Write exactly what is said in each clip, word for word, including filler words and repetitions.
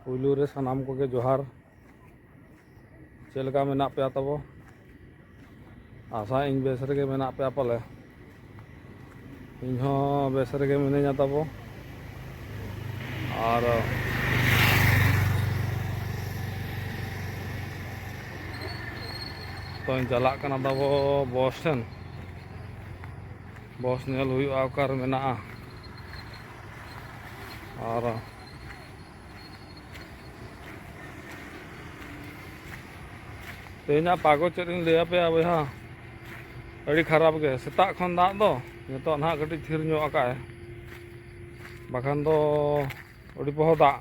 ᱯᱩᱭᱞᱩ ᱨᱮ ᱥᱟᱱᱟᱢ ᱠᱚᱜᱮ ᱡᱚᱦᱟᱨ᱾ ᱪᱮᱫ ᱞᱮᱠᱟ ᱢᱮᱱᱟᱜ ᱯᱮᱭᱟ ᱛᱟᱵᱚ? ᱟᱥᱟ ᱤᱧ ᱵᱮᱥ ᱨᱮᱜᱮ ᱢᱮᱱᱟᱜ ᱯᱮᱭᱟ ᱯᱟᱞᱮ᱾ ᱤᱧ ᱦᱚᱸ ᱵᱮᱥ ᱨᱮᱜᱮ ᱢᱤᱱᱟᱹᱧᱟ ᱛᱟᱵᱚ᱾ ᱟᱨ ᱛᱚᱧ ᱪᱟᱞᱟᱜ ᱠᱟᱱᱟ ᱛᱟᱵᱚ ᱵᱚᱥ ᱴᱷᱮᱱ᱾ ᱵᱚᱥ ᱧᱮᱞ ᱦᱩᱭᱩᱜᱼᱟ ᱚᱠᱟᱨᱮ ᱢᱮᱱᱟᱜᱼᱟ᱾ ᱟᱨ ᱛᱮᱦᱮᱧᱟᱜ ᱯᱟᱜᱚ ᱪᱮᱫ ᱤᱧ ᱞᱟᱹᱭ ᱟᱯᱮᱭᱟ ᱵᱚᱭᱦᱟ, ᱟᱹᱰᱤ ᱠᱷᱟᱨᱟᱯ ᱜᱮ᱾ ᱥᱮᱛᱟᱜ ᱠᱷᱚᱱ ᱫᱟᱜ ᱫᱚ, ᱱᱤᱛᱚᱜ ᱱᱟᱦᱟᱜ ᱠᱟᱹᱴᱤᱡ ᱛᱷᱤᱨ ᱧᱚᱜ ᱟᱠᱟᱫᱼᱟᱭ, ᱵᱟᱠᱷᱟᱱ ᱫᱚ ᱟᱹᱰᱤ ᱯᱚᱦᱚ ᱫᱟᱜ᱾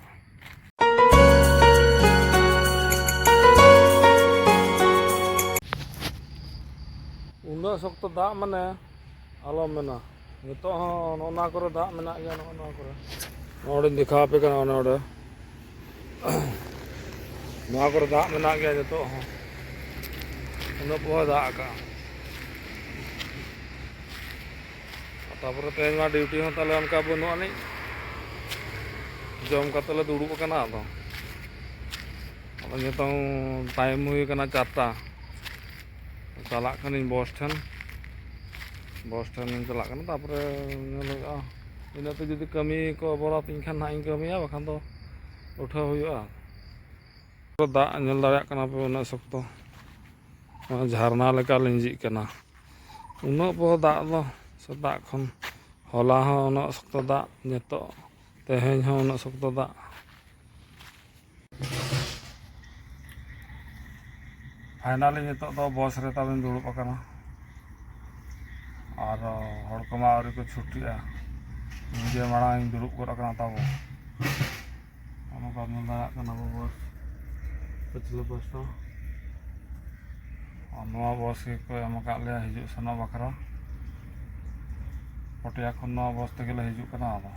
ᱩᱱᱟᱹᱜ ᱥᱚᱠᱛᱚ ᱫᱟᱜ ᱢᱟᱱᱮ ᱟᱞᱚᱢ ᱢᱮᱱᱟ᱾ ᱱᱤᱛᱚᱜ ᱦᱚᱸ ᱱᱚᱜᱼᱚ ᱱᱚᱣᱟ ᱠᱚᱨᱮ ᱫᱟᱜ ᱢᱮᱱᱟᱜ ᱜᱮᱭᱟ, ᱱᱚᱜᱼᱚ ᱱᱚᱣᱟ ᱠᱚᱨᱮ᱾ ᱱᱚᱰᱮᱧ ᱫᱮᱠᱷᱟᱣ ᱟᱯᱮ ᱠᱟᱱᱟ, ᱚᱱᱮ ᱚᱸᱰᱮ᱾ ᱱᱚᱣᱟ ᱠᱚᱨᱮ ᱫᱟᱜ ᱢᱮᱱᱟᱜ ᱜᱮᱭᱟ ᱱᱤᱛᱚᱜ ᱦᱚᱸ᱾ ᱩᱱᱟᱹᱜ ᱯᱚᱦᱚᱭ ᱫᱟᱜ ᱟᱠᱟᱜᱼᱟ᱾ ᱛᱟᱯᱚᱨᱮ ᱛᱮᱦᱮᱧ ᱢᱟ ᱰᱤᱭᱩᱴᱤ ᱦᱚᱸ ᱛᱟᱞᱮ ᱚᱱᱠᱟ ᱵᱟᱹᱱᱩᱜ ᱟᱹᱱᱤᱡ᱾ ᱡᱚᱢ ᱠᱟᱛᱮ ᱞᱮ ᱫᱩᱲᱩᱵ ᱟᱠᱟᱱᱟ᱾ ᱟᱫᱚ, ᱟᱫᱚ ᱱᱤᱛᱚᱝ ᱴᱟᱭᱤᱢ ᱦᱩᱭ ᱟᱠᱟᱱᱟ ᱪᱟᱨᱴᱟ᱾ ᱪᱟᱞᱟᱜ ᱠᱟᱹᱱᱟᱹᱧ ᱵᱚᱥ ᱴᱷᱮᱱ᱾ ᱵᱚᱥ ᱴᱷᱮᱱ ᱪᱟᱞᱟᱜ ᱠᱟᱱᱟ, ᱛᱟᱯᱚᱨᱮ ᱧᱮᱞ ᱦᱩᱭᱩᱜᱼᱟ᱾ ᱤᱱᱟᱹ ᱛᱮ ᱡᱩᱫᱤ ᱠᱟᱹᱢᱤ ᱠᱚ ᱵᱚᱨᱟᱛ ᱤᱧ ᱠᱷᱟᱱ ᱦᱟᱸᱜ ᱤᱧ ᱠᱟᱹᱢᱤᱭᱟ, ᱵᱟᱠᱷᱟᱱ ᱫᱚ ᱩᱴᱷᱟᱹᱣ ᱦᱩᱭᱩᱜᱼᱟ᱾ ᱫᱟᱜ ᱧᱮᱞ ᱫᱟᱲᱮᱭᱟᱜ ᱠᱟᱱᱟ ᱯᱮ, ᱩᱱᱟᱹᱜ ᱥᱚᱠᱛᱚ᱾ ᱱᱚᱣᱟ ᱡᱷᱟᱨᱱᱟ ᱞᱮᱠᱟ ᱞᱤᱸᱡᱤᱜ ᱠᱟᱱᱟ᱾ ᱩᱱᱟᱹᱜ ᱵᱚᱦᱚ ᱫᱟᱜ ᱫᱚ ᱥᱮᱛᱟᱜ ᱠᱷᱚᱱ, ᱦᱚᱞᱟ ᱦᱚᱸ ᱩᱱᱟᱹᱜ ᱥᱚᱠᱛᱚ ᱫᱟᱜ, ᱱᱤᱛᱚᱜ, ᱛᱮᱦᱮᱧ ᱦᱚᱸ ᱩᱱᱟᱹᱜ ᱥᱚᱠᱛᱚ ᱫᱟᱜ᱾ ᱯᱷᱟᱭᱱᱟᱞᱤ ᱱᱤᱛᱚᱜ ᱫᱚ ᱵᱚᱥ ᱨᱮ ᱛᱟᱵᱚᱧ ᱫᱩᱲᱩᱵ ᱟᱠᱟᱱᱟ᱾ ᱟᱨ ᱦᱚᱲ ᱠᱚᱢᱟ ᱟᱹᱣᱨᱤ ᱠᱚ ᱪᱷᱩᱴᱤᱜᱼᱟ᱾ ᱤᱧ ᱜᱮ ᱢᱟᱲᱟᱝ ᱤᱧ ᱫᱩᱲᱩᱵ ᱜᱚᱫ ᱟᱠᱟᱱᱟ ᱛᱟᱵᱚ᱾ ᱱᱚᱜᱼᱚ ᱱᱚᱝᱠᱟ ᱧᱮᱞ ᱫᱟᱲᱮᱭᱟᱜ ᱠᱟᱱᱟ ᱵᱚ ᱵᱚᱥ ᱯᱟᱹᱪᱷᱞᱟᱹ ᱯᱟᱥᱴᱟ᱾ ᱟᱨ ᱱᱚᱣᱟ ᱵᱚᱥ ᱜᱮᱠᱚ ᱮᱢ ᱟᱠᱟᱫ ᱞᱮᱭᱟ ᱦᱤᱡᱩᱜ ᱥᱮᱱᱚᱜ ᱵᱟᱠᱷᱨᱟ᱾ ᱯᱚᱴᱤᱭᱟ ᱠᱷᱚᱱ ᱱᱚᱣᱟ ᱵᱚᱥ ᱛᱮᱜᱮ ᱞᱮ ᱦᱤᱡᱩᱜ ᱠᱟᱱᱟ᱾ ᱟᱫᱚ